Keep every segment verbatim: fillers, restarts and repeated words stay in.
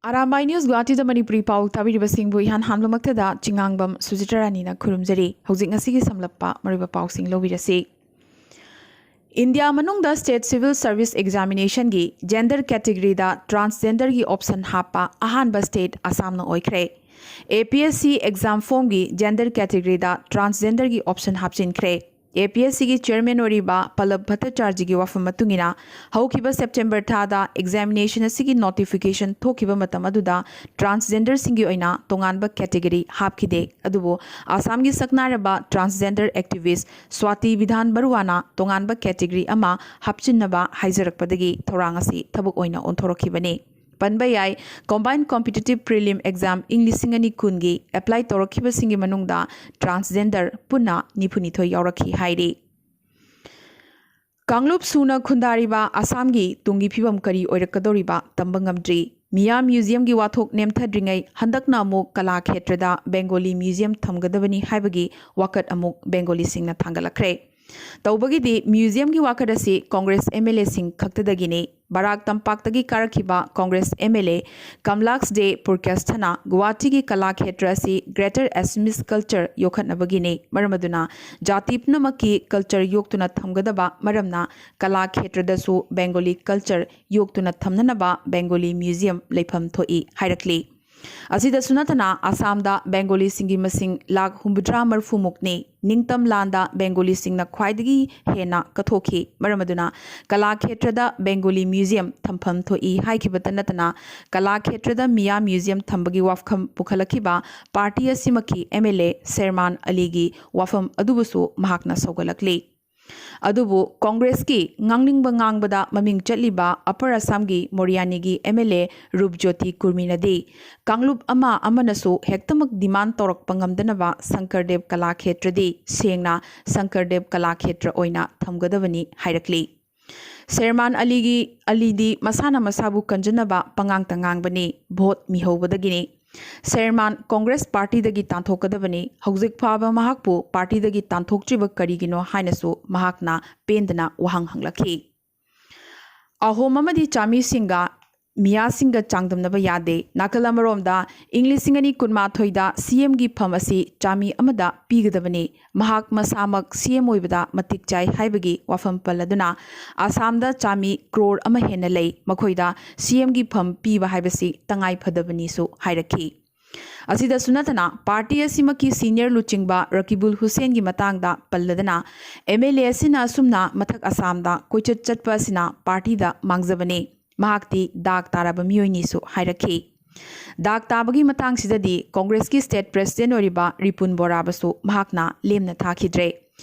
Arambai news ꯒꯨꯋꯥꯍꯥꯇꯤꯗ Manipuri ꯄꯥꯎ ꯇꯥꯕꯤꯔꯤꯕꯁꯤꯡꯕꯨ ꯏꯍꯥꯟ ꯍꯥꯟꯕꯃꯛꯇꯗ ꯆꯤꯉꯥꯡꯕꯝ ꯁꯨꯖꯤꯇꯥ ꯔꯥꯅꯤꯅ ꯈꯨꯔꯨꯝꯖꯔꯤ꯫ ꯍꯧꯖꯤꯛ ꯉꯁꯤꯒꯤ ꯁꯝꯂꯞꯄ ꯃꯔꯨꯑꯣꯏꯕ ꯄꯥꯎꯁꯤꯡ ꯂꯧꯕꯤꯔꯁꯤ꯫ ꯏꯟꯗꯤꯌꯥ ꯃꯅꯨꯡꯗ ꯁ꯭ꯇꯦꯠ ꯁꯤꯚꯤꯜ ꯁꯔꯚꯤꯁ ꯑꯦꯛꯖꯥꯃꯤꯅꯦꯁꯟꯒꯤ ꯖꯦꯟꯗꯔ ꯀꯦꯇꯦꯒꯔꯤꯗ ꯇ꯭ꯔꯥꯟꯁꯖꯦꯟꯗꯔꯒꯤ ꯑꯣꯞꯁꯟ ꯍꯥꯞꯄ ꯑꯍꯥꯟꯕ ꯁ꯭ꯇꯦꯠ ꯑꯁꯥꯝꯅ ꯑꯣꯏꯈ꯭ꯔꯦ꯫ A P S C exam ꯐꯣꯔꯝꯒꯤ ꯖꯦꯟꯗꯔ ꯀꯦꯇꯦꯒꯔꯤꯗ ꯇ꯭ꯔꯥꯟꯁꯖꯦꯟꯗꯔꯒꯤ ꯑꯣꯞꯁꯟ ꯍꯥꯞꯆꯤꯟꯈ꯭ꯔꯦ꯫ ꯑꯦ ꯄꯤ ꯑꯦꯁ ꯁꯤꯒꯤ ꯆꯤꯌꯔꯃꯦꯟ ꯑꯣꯏꯔꯤꯕ ꯄꯜꯂꯕ ꯚꯠꯇꯆꯥꯔꯖꯤꯒꯤ ꯋꯥꯐꯝ ꯃꯇꯨꯡ ꯏꯟꯅ, ꯍꯧꯈꯤꯕ ꯁꯦꯞꯇꯦꯝꯕꯔ ꯊꯥꯗ ꯑꯦꯛꯖꯥꯃꯤꯅꯦꯁꯟ ꯑꯁꯤꯒꯤ ꯅꯣꯇꯤꯐꯤꯀꯦꯁꯟ ꯊꯣꯛꯈꯤꯕ ꯃꯇꯝ ꯑꯗꯨꯗ ꯇ꯭ꯔꯥꯟꯁꯖꯦꯟꯗꯔꯁꯤꯡꯒꯤ ꯑꯣꯏꯅ ꯇꯣꯉꯥꯟꯕ ꯀꯦꯇꯦꯒꯔꯤ ꯍꯥꯞꯈꯤꯗꯦ꯫ ꯑꯗꯨꯕꯨ ꯑꯁꯥꯝꯒꯤ ꯁꯛꯅꯥꯏꯔꯕ ꯇ꯭ꯔꯥꯟꯁꯖꯦꯟꯗꯔ ꯑꯦꯛꯇꯤꯚꯤꯁ꯭ꯠ ꯁ꯭ꯋꯥꯇꯤ ꯕꯤꯙꯥꯟ ꯕꯔꯨꯋꯥꯅ ꯇꯣꯉꯥꯟꯕ ꯀꯦꯇꯦꯒꯔꯤ ꯑꯃ ꯍꯥꯞꯆꯤꯟꯅꯕ ꯍꯥꯏꯖꯔꯛꯄꯗꯒꯤ ꯊꯧꯔꯥꯡ ꯑꯁꯤ ꯊꯕꯛ ꯑꯣꯏꯅ ꯑꯣꯟꯊꯣꯔꯛꯈꯤꯕꯅꯤ꯫ ꯄꯟꯕ ꯌꯥꯏ, ꯀꯣꯝꯕꯥꯏꯟ ꯀꯣꯝꯄꯤꯇꯤꯇꯤꯚ ꯄ꯭ꯔꯤꯂꯤꯝ ꯑꯦꯛꯖꯥꯝ ꯏꯪ ꯂꯤꯁꯤꯡ ꯑꯅꯤ ꯀꯨꯟꯒꯤ ꯑꯦꯄ꯭ꯂꯥꯏ ꯇꯧꯔꯛꯈꯤꯕꯁꯤꯡꯒꯤ ꯃꯅꯨꯡꯗ ꯇ꯭ꯔꯥꯟꯁꯖꯦꯟꯗꯔ ꯄꯨꯟꯅ ꯅꯤꯐꯨꯅꯤꯊꯣꯏ ꯌꯥꯎꯔꯛꯈꯤ ꯍꯥꯏꯔꯤ꯫ ꯀꯥꯡꯂꯨꯞ ꯁꯨꯅ ꯈꯨꯟꯗꯥꯔꯤꯕ ꯑꯁꯥꯝꯒꯤ ꯇꯨꯡꯒꯤ ꯐꯤꯕꯝ ꯀꯔꯤ ꯑꯣꯏꯔꯛꯀꯗꯧꯔꯤꯕ ꯇꯝꯕ ꯉꯝꯗ꯭ꯔꯤ꯫ ꯃꯤꯌꯥ ꯃ꯭ꯌꯨꯖꯤꯌꯝꯒꯤ ꯋꯥꯊꯣꯛ ꯅꯦꯝꯊꯗ꯭ꯔꯤꯉꯩ ꯍꯟꯗꯛꯅ ꯑꯃꯨꯛ ꯀꯂꯥ ꯈꯦꯇ꯭ꯔꯗ ꯕꯦꯡꯒꯣꯂꯤ ꯃ꯭ꯌꯨꯖꯤꯌꯝ ꯊꯝꯒꯗꯕꯅꯤ ꯍꯥꯏꯕꯒꯤ ꯋꯥꯀꯠ ꯑꯃꯨꯛ ꯕꯦꯡꯒꯣꯂꯤꯁꯤꯡꯅ ꯊꯥꯡꯒꯠꯂꯛꯈ꯭ꯔꯦ꯫ ꯇꯧꯕꯒꯤꯗꯤ ꯃ꯭ꯌꯨꯖꯤꯌꯝꯒꯤ ꯋꯥꯀꯠ ꯑꯁꯤ ꯀꯣꯡꯒ꯭ꯔꯦꯁ ꯑꯦꯝ ꯑꯦꯜ ꯑꯦꯁꯤꯡ ꯈꯛꯇꯗꯒꯤꯅꯤ꯫ ꯕꯔꯥꯛ ꯇꯝꯄꯥꯛꯇꯒꯤ ꯀꯥꯔꯛꯈꯤꯕ Congress M L A Kamalakhya Dey ꯄꯨꯔꯀꯦꯁꯊꯅ ꯒꯨꯋꯥꯍꯥꯇꯤꯒꯤ ꯀꯂꯥ ꯈꯦꯇ꯭ꯔ ꯑꯁꯤ ꯒ꯭ꯔꯦꯇꯔ ꯑꯦꯁꯥꯃꯤꯁ ꯀꯜꯆꯔ ꯌꯣꯛꯈꯠꯅꯕꯒꯤꯅꯤ꯫ ꯃꯔꯝ ꯑꯗꯨꯅ ꯖꯥꯇꯤ ꯄꯨꯝꯅꯃꯛꯀꯤ ꯀꯜꯆꯔ ꯌꯣꯛꯇꯨꯅ ꯊꯝꯒꯗꯕ ꯃꯔꯝꯅ ꯀꯂꯥ ꯈꯦꯇ꯭ꯔꯗꯁꯨ ꯕꯦꯡꯒꯣꯂꯤ ꯀꯜꯆꯔ ꯌꯣꯛꯇꯨꯅ ꯊꯝꯅꯅꯕ ꯕꯦꯡꯒꯣꯂꯤ ꯃ꯭ꯌꯨꯖꯤꯌꯝ ꯂꯩꯐꯝ ꯊꯣꯛꯏ ꯍꯥꯏꯔꯛꯂꯤ꯫ ꯑꯁꯤꯗꯁꯨ ꯅꯠꯇꯅ ꯑꯁꯥꯝꯗ ꯕꯦꯡꯒꯣꯂꯤꯁꯤꯡꯒꯤ ꯃꯁꯤꯡ ꯂꯥꯈ ꯍꯨꯝꯐꯨꯇꯔꯥ ꯃꯔꯤꯐꯨ ꯃꯨꯛꯅꯤ꯫ ꯅꯤꯡꯇꯝ ꯂꯥꯟꯗ ꯕꯦꯡꯒꯣꯂꯤꯁꯤꯡꯅ ꯈ꯭ꯋꯥꯏꯗꯒꯤ ꯍꯦꯟꯅ ꯀꯠꯊꯣꯛꯈꯤ꯫ ꯃꯔꯝ ꯑꯗꯨꯅ ꯀꯂꯥ ꯈꯦꯇ꯭ꯔꯗ ꯕꯦꯡꯒꯣꯂꯤ ꯃ꯭ꯌꯨꯖꯤꯌꯝ ꯊꯝꯐꯝ ꯊꯣꯛꯏ ꯍꯥꯏꯈꯤꯕꯇ ꯅꯠꯇꯅ ꯀꯂꯥ ꯈꯦꯇ꯭ꯔꯗ ꯃꯤꯌꯥ ꯃ꯭ꯌꯨꯖꯤꯌꯝ ꯊꯝꯕꯒꯤ ꯋꯥꯐꯝ ꯄꯨꯈꯠꯂꯛꯈꯤꯕ ꯄꯥꯔꯇꯤ ꯑꯁꯤꯃꯛꯀꯤ ꯑꯦꯝ ꯑꯦꯜ ꯑꯦ ꯁꯦꯔꯃꯥꯟ ꯑꯂꯤꯒꯤ ꯋꯥꯐꯝ ꯑꯗꯨꯕꯨꯁꯨ ꯃꯍꯥꯛꯅ ꯁꯧꯒꯠꯂꯛꯂꯤ꯫ ꯑꯗꯨꯕꯨ ꯀꯣꯡꯒ꯭ꯔꯦꯁꯀꯤ ꯉꯥꯡꯅꯤꯡꯕ ꯉꯥꯡꯕꯗ ꯃꯃꯤꯡ ꯆꯠꯂꯤꯕ ꯑꯄꯔ ꯑꯁꯥꯝꯒꯤ ꯃꯣꯔꯤꯌꯥꯅꯤꯒꯤ ꯑꯦꯝ ꯑꯦꯜ ꯑꯦ ꯔꯨꯞꯖꯣꯇꯤ ꯀꯨꯔꯃꯤꯅꯗꯤ ꯀꯥꯡꯂꯨꯞ ꯑꯃ ꯑꯃꯅꯁꯨ ꯍꯦꯛꯇꯃꯛ ꯗꯤꯃꯥꯟ ꯇꯧꯔꯛꯄ ꯉꯝꯗꯅꯕ ꯁꯪꯀꯔꯗꯦꯕ ꯀꯂꯥ ꯈꯦꯇ꯭ꯔꯗꯤ ꯁꯦꯡꯅ ꯁꯪꯀꯔꯗꯦꯕ ꯀꯂꯥ ꯈꯦꯇ꯭ꯔ ꯑꯣꯏꯅ ꯊꯝꯒꯗꯕꯅꯤ ꯍꯥꯏꯔꯛꯂꯤ꯫ ꯁꯦꯔꯃꯥꯟ ꯑꯂꯤꯒꯤ, ꯑꯂꯤꯗꯤ ꯃꯁꯥꯅ ꯃꯁꯥꯕꯨ ꯀꯟꯖꯅꯕ ꯄꯉꯥꯡꯇ ꯉꯥꯡꯕꯅꯤ, ꯚꯣꯠ ꯃꯤꯍꯧꯕꯗꯒꯤꯅꯤ꯫ ꯁꯦꯔꯃꯥꯟ ꯀꯣꯡꯒ꯭ꯔꯦꯁ ꯄꯥꯔꯇꯤꯗꯒꯤ ꯇꯥꯟꯊꯣꯛꯀꯗꯕꯅꯤ꯫ ꯍꯧꯖꯤꯛ ꯐꯥꯎꯕ ꯃꯍꯥꯛꯄꯨ ꯄꯥꯔꯇꯤꯗꯒꯤ ꯇꯥꯟꯊꯣꯛꯇ꯭ꯔꯤꯕ ꯀꯔꯤꯒꯤꯅꯣ ꯍꯥꯏꯅꯁꯨ ꯃꯍꯥꯛꯅ ꯄꯦꯟꯗꯅ ꯋꯥꯍꯪ ꯍꯪꯂꯛꯈꯤ꯫ ꯑꯍꯣꯝ ꯑꯃꯗꯤ ꯆꯥꯃꯤꯁꯤꯡꯒ ꯃꯤꯌꯥꯁꯤꯡꯒ ꯆꯥꯡꯗꯝꯅꯕ ꯌꯥꯗꯦ꯫ ꯅꯥꯀꯜ ꯑꯃꯔꯣꯝꯗ, ꯏꯪ ꯂꯤꯁꯤꯡ ꯑꯅꯤ ꯀꯨꯟꯃꯥꯊꯣꯏꯗ ꯁꯤ ꯑꯦꯝꯒꯤ ꯐꯝ ꯑꯁꯤ ꯆꯥꯃꯤ ꯑꯃꯗ ꯄꯤꯒꯗꯕꯅꯤ꯫ ꯃꯍꯥꯛ ꯃꯁꯥꯃꯛ ꯁꯤ ꯑꯦꯝ ꯑꯣꯏꯕꯗ ꯃꯇꯤꯛ ꯆꯥꯏ ꯍꯥꯏꯕꯒꯤ ꯋꯥꯐꯝ ꯄꯜꯂꯗꯨꯅ, ꯑꯁꯥꯝꯗ ꯆꯥꯃꯤ ꯀ꯭ꯔꯣꯔ ꯑꯃ ꯍꯦꯟꯅ ꯂꯩ, ꯃꯈꯣꯏꯗ ꯁꯤ ꯑꯦꯝꯒꯤ ꯐꯝ ꯄꯤꯕ ꯍꯥꯏꯕꯁꯤ ꯇꯉꯥꯏ ꯐꯗꯕꯅꯤꯁꯨ ꯍꯥꯏꯔꯛꯈꯤ꯫ ꯑꯁꯤꯗꯁꯨ ꯅꯠꯇꯅ, ꯄꯥꯔꯇꯤ ꯑꯁꯤꯃꯛꯀꯤ ꯁꯤꯅꯤꯌꯔ ꯂꯨꯆꯤꯡꯕ ꯔꯀꯤꯕꯨꯜ ꯍꯨꯁꯦꯟꯒꯤ ꯃꯇꯥꯡꯗ ꯄꯜꯂꯗꯅ, ꯑꯦꯝ ꯑꯦꯜ ꯑꯦ ꯑꯁꯤꯅ ꯑꯁꯨꯝꯅ ꯃꯊꯛ ꯑꯁꯥꯝꯗ ꯀꯣꯏꯆꯠ ꯆꯠꯄ ꯑꯁꯤꯅ ꯄꯥꯔꯇꯤꯗ ꯃꯥꯡꯖꯕꯅꯤ꯫ ꯃꯍꯥꯛꯇꯤ ꯗꯥꯛ ꯇꯥꯔꯕ ꯃꯤꯑꯣꯏꯅꯤꯁꯨ ꯍꯥꯏꯔꯛꯈꯤ꯫ ꯗꯥꯛ ꯇꯥꯕꯒꯤ ꯃꯇꯥꯡꯁꯤꯗꯗꯤ ꯀꯣꯡꯒ꯭ꯔꯦꯁꯀꯤ ꯁ꯭ꯇꯦꯠ ꯄ꯭ꯔꯦꯁꯤꯗꯦꯟꯠ ꯑꯣꯏꯔꯤꯕ ꯔꯤꯄꯨꯟ ꯕꯣꯔꯥꯕꯨꯁꯨ ꯃꯍꯥꯛꯅ ꯂꯦꯝꯅ ꯊꯥꯈꯤꯗ꯭ꯔꯦ꯫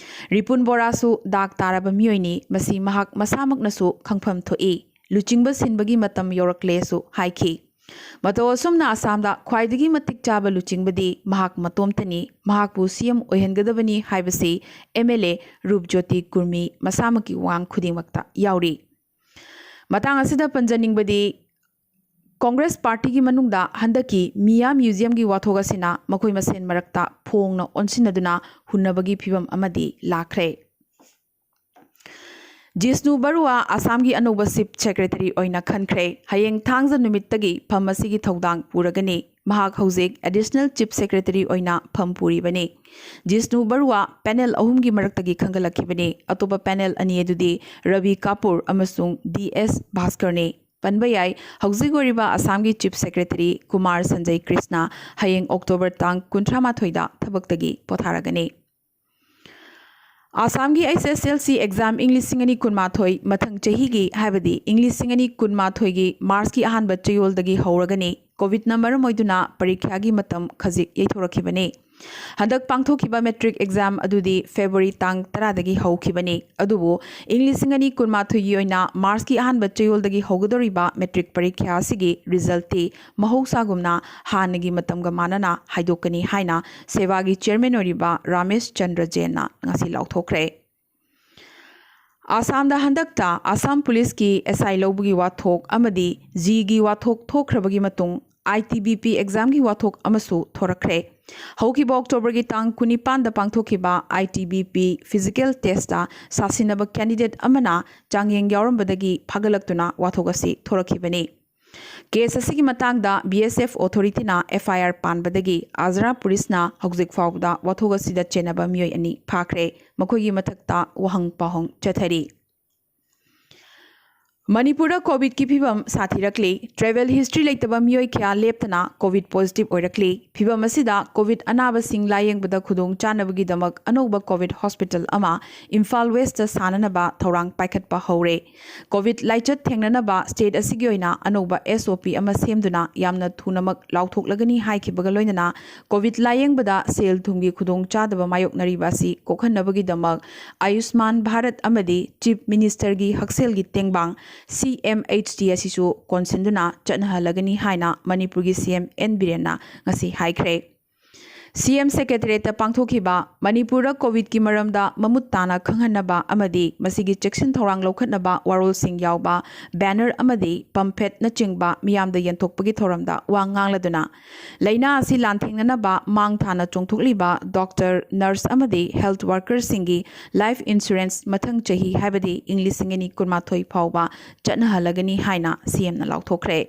ꯔꯤꯄꯨꯟ ꯕꯣꯔꯥꯁꯨ ꯗꯥꯛ ꯇꯥꯔꯕ ꯃꯤꯑꯣꯏꯅꯤ, ꯃꯁꯤ ꯃꯍꯥꯛ ꯃꯁꯥꯃꯛꯅꯁꯨ ꯈꯪꯐꯝ ꯊꯣꯛꯏ꯫ ꯂꯨꯆꯤꯡꯕ ꯁꯤꯟꯕꯒꯤ ꯃꯇꯝ ꯌꯧꯔꯛꯂꯦꯁꯨ ꯍꯥꯏꯈꯤ꯫ ꯃꯇꯧ ꯑꯁꯨꯝꯅ ꯑꯁꯥꯝꯗ ꯈ꯭ꯋꯥꯏꯗꯒꯤ ꯃꯇꯤꯛ ꯆꯥꯕ ꯂꯨꯆꯤꯡꯕꯗꯤ ꯃꯍꯥꯛ ꯃꯇꯣꯝꯇꯅꯤ, ꯃꯍꯥꯛꯄꯨ ꯁꯤ ꯑꯦꯝ ꯑꯣꯏꯍꯟꯒꯗꯕꯅꯤ ꯍꯥꯏꯕꯁꯤ ꯑꯦꯝ ꯑꯦꯜ ꯑꯦ ꯔꯨꯞꯖꯣꯇꯤ ꯀꯨꯔꯃꯤ ꯃꯁꯥꯃꯛꯀꯤ ꯋꯥꯉꯥꯡ ꯈꯨꯗꯤꯡꯃꯛꯇ ꯌꯥꯎꯔꯤ꯫ ꯃꯇꯥꯡ ꯑꯁꯤꯗ ꯄꯟꯖꯅꯤꯡꯕꯗꯤ, ꯀꯣꯡꯒ꯭ꯔꯦꯁ ꯄꯥꯔꯇꯤꯒꯤ ꯃꯅꯨꯡꯗ ꯍꯟꯗꯛꯀꯤ ꯃꯤꯌꯥ ꯃ꯭ꯌꯨꯖꯤꯌꯝꯒꯤ ꯋꯥꯊꯣꯛ ꯑꯁꯤꯅ ꯃꯈꯣꯏ ꯃꯁꯦꯟ ꯃꯔꯛꯇ ꯐꯣꯡꯅ ꯑꯣꯟꯁꯤꯟꯅꯗꯨꯅ ꯍꯨꯟꯅꯕꯒꯤ ꯐꯤꯚꯝ ꯑꯃꯗꯤ ꯂꯥꯛꯈ꯭ꯔꯦ꯫ ꯖꯤꯁꯅꯨ ꯕꯔꯨꯋꯥ ꯑꯁꯥꯝꯒꯤ ꯑꯅꯧꯕ ꯆꯤꯐ ꯁꯦꯀ꯭ꯔꯦꯇꯔꯤ ꯑꯣꯏꯅ ꯈꯟꯈ꯭ꯔꯦ꯫ ꯍꯌꯦꯡ ꯊꯥꯡꯖ ꯅꯨꯃꯤꯠꯇꯒꯤ ꯐꯝ ꯑꯁꯤꯒꯤ ꯊꯧꯗꯥꯡ ꯄꯨꯔꯒꯅꯤ꯫ ꯃꯍꯥꯛ ꯍꯧꯖꯤꯛ ꯑꯦꯗꯤꯁꯅꯦꯜ ꯆꯤꯐ ꯁꯦꯀ꯭ꯔꯦꯇꯔꯤ ꯑꯣꯏꯅ ꯐꯝ ꯄꯨꯔꯤꯕꯅꯤ꯫ ꯖꯤꯁꯅꯨ ꯕꯔꯨꯋꯥ ꯄꯦꯅꯦꯜ ꯑꯍꯨꯝꯒꯤ ꯃꯔꯛꯇꯒꯤ ꯈꯟꯒꯠꯂꯛꯈꯤꯕꯅꯤ꯫ ꯑꯇꯣꯞꯄ ꯄꯦꯅꯦꯜ ꯑꯅꯤ ꯑꯗꯨꯗꯤ ꯔꯕꯤ ꯀꯥꯄꯨꯔ ꯑꯃꯁꯨꯡ ꯗꯤ ꯑꯦꯁ ꯚꯥꯁꯀꯔꯅꯤ꯫ ꯄꯟꯕ ꯌꯥꯏ, ꯍꯧꯖꯤꯛ ꯑꯣꯏꯔꯤꯕ ꯑꯁꯥꯝꯒꯤ ꯆꯤꯐ ꯁꯦꯀ꯭ꯔꯦꯇꯔꯤ ꯀꯨꯃꯥꯔ ꯁꯟꯖꯌ ꯀ꯭ꯔꯤꯁꯅ ꯍꯌꯦꯡ ꯑꯣꯛꯇꯣꯕꯔ ꯇꯥꯡ ꯀꯨꯟꯊ꯭ꯔꯥ ꯃꯥꯊꯣꯏꯗ ꯊꯕꯛꯇꯒꯤ ꯄꯣꯊꯥꯔꯒꯅꯤ꯫ ꯑꯁꯥꯝꯒꯤ ꯑꯩꯆ ꯑꯦꯁ ꯑꯦꯜ ꯁꯤ ꯑꯦꯛꯖꯥꯝ ꯏꯪ ꯂꯤꯁꯤꯡ ꯑꯅꯤ ꯀꯨꯟꯃꯥꯊꯣꯏ ꯃꯊꯪ ꯆꯍꯤꯒꯤ, ꯍꯥꯏꯕꯗꯤ ꯏꯪ ꯂꯤꯁꯤꯡ ꯑꯅꯤ ꯀꯨꯟꯃꯥꯊꯣꯏꯒꯤ ꯃꯥꯔꯆꯀꯤ ꯑꯍꯥꯟꯕ ꯆꯌꯣꯜꯗꯒꯤ ꯍꯧꯔꯒꯅꯤ꯫ ꯀꯣꯚꯤꯗꯅ ꯃꯔꯝ ꯑꯣꯏꯗꯨꯅ ꯄꯔꯤꯈ꯭ꯌꯥꯒꯤ ꯃꯇꯝ ꯈꯖꯤꯛ ꯌꯩꯊꯣꯔꯛꯈꯤꯕꯅꯤ꯫ ꯍꯟꯗꯛ ꯄꯥꯡꯊꯣꯛꯈꯤꯕ ꯃꯦꯇ꯭ꯔꯤꯛ ꯑꯦꯛꯖꯥꯝ ꯑꯗꯨꯗꯤ ꯐꯦꯕ꯭ꯔꯨꯋꯥꯔꯤ ꯇꯥꯡ ꯇꯔꯥꯗꯒꯤ ꯍꯧꯈꯤꯕꯅꯤ꯫ ꯑꯗꯨꯕꯨ ꯏꯪ ꯂꯤꯁꯤꯡ ꯑꯅꯤ ꯀꯨꯟꯃꯥꯊꯣꯏꯒꯤ ꯑꯣꯏꯅ ꯃꯥꯔꯆꯀꯤ ꯑꯍꯥꯟꯕ ꯆꯌꯣꯜꯗꯒꯤ ꯍꯧꯒꯗꯧꯔꯤꯕ ꯃꯦꯇ꯭ꯔꯤꯛ ꯄꯔꯤꯈ꯭ꯌꯥ ꯑꯁꯤꯒꯤ ꯔꯤꯖꯜꯠꯇꯤ ꯃꯍꯧꯁꯥꯒꯨꯝꯅ ꯍꯥꯟꯅꯒꯤ ꯃꯇꯝꯒ ꯃꯥꯟꯅꯅ ꯍꯥꯏꯗꯣꯛꯀꯅꯤ ꯍꯥꯏꯅ ꯁꯦꯕꯥꯒꯤ ꯆꯤꯌꯔꯃꯦꯟ ꯑꯣꯏꯔꯤꯕ ꯔꯥꯃꯦꯁ ꯆꯟꯗ꯭ꯔ ꯖꯦꯟꯅ ꯉꯁꯤ ꯂꯥꯎꯊꯣꯛꯈ꯭ꯔꯦ꯫ ꯑꯁꯥꯝꯗ ꯍꯟꯗꯛꯇ ꯑꯁꯥꯝ ꯄꯨꯂꯤꯁꯀꯤ ꯑꯦꯁ ꯑꯥꯏ ꯂꯧꯕꯒꯤ ꯋꯥꯊꯣꯛ ꯑꯃꯗꯤ ꯖꯤꯒꯤ ꯋꯥꯊꯣꯛ ꯊꯣꯛꯈ꯭ꯔꯕꯒꯤ ꯃꯇꯨꯡ, ꯑꯥꯏ ꯇꯤ ꯕꯤ ꯄꯤ ꯑꯦꯛꯖꯥꯝꯒꯤ ꯋꯥꯊꯣꯛ ꯑꯃꯁꯨ ꯊꯣꯔꯛꯈ꯭ꯔꯦ꯫ ꯍꯧꯈꯤꯕ ꯑꯣꯛꯇꯣꯕꯔꯒꯤ ꯇꯥꯡ ꯀꯨꯟꯅꯤꯄꯥꯟꯗ ꯄꯥꯡꯊꯣꯛꯈꯤꯕ I T B P physical test ꯁꯥꯁꯤꯟꯅꯕ ꯀꯦꯟꯗꯤꯗꯦꯠ ꯑꯃꯅ ꯆꯥꯡꯌꯦꯡ ꯌꯥꯎꯔꯝꯕꯗꯒꯤ ꯐꯥꯒꯠꯂꯛꯇꯨꯅ ꯋꯥꯊꯣꯛ ꯑꯁꯤ ꯊꯣꯔꯛꯈꯤꯕꯅꯤ꯫ ꯀꯦꯁ ꯑꯁꯤꯒꯤ ꯃꯇꯥꯡꯗ ꯕꯤ ꯑꯦꯁ ꯑꯦꯐ ꯑꯣꯊꯣꯔꯤꯇꯤꯅ ꯑꯦꯐ ꯑꯥꯏ ꯑꯥꯔ ꯄꯥꯟꯕꯗꯒꯤ ꯑꯖꯔꯥ ꯄꯨꯂꯤꯁꯅ ꯍꯧꯖꯤꯛ ꯐꯥꯎꯕꯗ ꯋꯥꯊꯣꯛ ꯑꯁꯤꯗ ꯆꯦꯟꯅꯕ ꯃꯤꯑꯣꯏ ꯑꯅꯤ ꯐꯥꯈ꯭ꯔꯦ꯫ ꯃꯈꯣꯏꯒꯤ ꯃꯊꯛꯇ ꯋꯥꯍꯪ ꯄꯥꯎꯍꯪ ꯆꯠꯊꯔꯤ꯫ ꯃꯅꯤꯄꯨꯔꯗ ꯀꯣꯚꯤꯗꯀꯤ ꯐꯤꯕꯝ ꯁꯥꯊꯤꯔꯛꯂꯤ꯫ ꯇ꯭ꯔꯦꯚꯦꯜ ꯍꯤꯁꯇ꯭ꯔꯤ ꯂꯩꯇꯕ ꯃꯤꯑꯣꯏ ꯀꯌꯥ ꯂꯦꯞꯇꯅ ꯀꯣꯚꯤꯗ ꯄꯣꯖꯤꯇꯤꯚ ꯑꯣꯏꯔꯛꯂꯤ꯫ ꯐꯤꯕꯝ ꯑꯁꯤꯗ ꯀꯣꯚꯤꯗ ꯑꯅꯥꯕꯁꯤꯡ ꯂꯥꯌꯦꯡꯕꯗ ꯈꯨꯗꯣꯡ ꯆꯥꯅꯕꯒꯤꯗꯃꯛ ꯑꯅꯧꯕ ꯀꯣꯚꯤꯗ ꯍꯣꯁꯄꯤꯇꯥꯜ ꯑꯃ ꯏꯝꯐꯥꯜ ꯋꯦꯁꯇ ꯁꯥꯅꯅꯕ ꯊꯧꯔꯥꯡ ꯄꯥꯏꯈꯠꯄ ꯍꯧꯔꯦ꯫ ꯀꯣꯚꯤꯗ ꯂꯥꯏꯆꯠ ꯊꯦꯡꯅꯅꯕ ꯁ꯭ꯇꯦꯠ ꯑꯁꯤꯒꯤ ꯑꯣꯏꯅ ꯑꯅꯧꯕ ꯑꯦꯁ ꯑꯣ ꯄꯤ ꯑꯃ ꯁꯦꯝꯗꯨꯅ ꯌꯥꯝꯅ ꯊꯨꯅꯃꯛ ꯂꯥꯎꯊꯣꯛꯂꯒꯅꯤ ꯍꯥꯏꯈꯤꯕꯒ ꯂꯣꯏꯅꯅ ꯀꯣꯚꯤꯗ ꯂꯥꯌꯦꯡꯕꯗ ꯁꯦꯜ ꯊꯨꯝꯒꯤ ꯈꯨꯗꯣꯡꯆꯥꯗꯕ ꯃꯥꯌꯣꯛꯅꯔꯤꯕ ꯑꯁꯤ ꯀꯣꯛꯍꯟꯅꯕꯒꯤꯗꯃꯛ ꯑꯌꯨꯁꯃꯥꯟ ꯚꯥꯔꯠ ꯑꯃꯗꯤ ꯆꯤꯐ ꯃꯤꯅꯤꯁꯇꯔꯒꯤ ꯍꯛꯁꯦꯜꯒꯤ ꯇꯦꯡꯕꯥꯡ ꯁꯤ ꯑꯦꯝ ꯑꯩꯆ ꯗꯤ ꯑꯁꯤꯁꯨ ꯀꯣꯟꯁꯤꯟꯗꯨꯅ ꯆꯠꯅꯍꯜꯂꯒꯅꯤ ꯍꯥꯏꯅ ꯃꯅꯤꯄꯨꯔꯒꯤ ꯁꯤ ꯑꯦꯝ ꯑꯦꯟ ꯕꯤꯔꯦꯟꯅ ꯉꯁꯤ ꯍꯥꯏꯈ꯭ꯔꯦ꯫ ꯁꯤ ꯑꯦꯝ ꯁꯦꯀ꯭ꯔꯦꯇꯔꯤꯌꯦꯠꯇ ꯄꯥꯡꯊꯣꯛꯈꯤꯕ ꯃꯅꯤꯄꯨꯔꯗ ꯀꯣꯚꯤꯗꯀꯤ ꯃꯔꯝꯗ ꯃꯃꯨꯠ ꯇꯥꯅ ꯈꯪꯍꯟꯅꯕ ꯑꯃꯗꯤ ꯃꯁꯤꯒꯤ ꯆꯦꯛꯁꯤꯟ ꯊꯧꯔꯥꯡ ꯂꯧꯈꯠꯅꯕ ꯋꯥꯔꯣꯜꯁꯤꯡ ꯌꯥꯎꯕ ꯕꯦꯅꯔ ꯑꯃꯗꯤ ꯄꯝꯐꯦꯠꯅꯆꯤꯡꯕ ꯃꯤꯌꯥꯝꯗ ꯌꯦꯟꯊꯣꯛꯄꯒꯤ ꯊꯧꯔꯝꯗ ꯋꯥ ꯉꯥꯡꯂꯗꯨꯅ, ꯂꯥꯏꯅꯥ ꯑꯁꯤ ꯂꯥꯟꯊꯦꯡꯅꯅꯕ ꯃꯥꯡ ꯊꯥꯅ ꯆꯣꯡꯊꯣꯛꯂꯤꯕ ꯗꯣꯛꯇꯔ, ꯅꯔꯁ ꯑꯃꯗꯤ ꯍꯦꯜꯊ ꯋꯥꯔꯀꯔꯁꯤꯡꯒꯤ ꯂꯥꯏꯐ ꯏꯟꯁꯨꯔꯦꯟꯁ ꯃꯊꯪ ꯆꯍꯤ, ꯍꯥꯏꯕꯗꯤ ꯏꯪ ꯂꯤꯁꯤꯡ ꯑꯅꯤ ꯀꯨꯟꯃꯥꯊꯣꯏ ꯐꯥꯎꯕ ꯆꯠꯅꯍꯜꯂꯒꯅꯤ ꯍꯥꯏꯅ ꯁꯤ ꯑꯦꯝꯅ ꯂꯥꯎꯊꯣꯛꯈ꯭ꯔꯦ꯫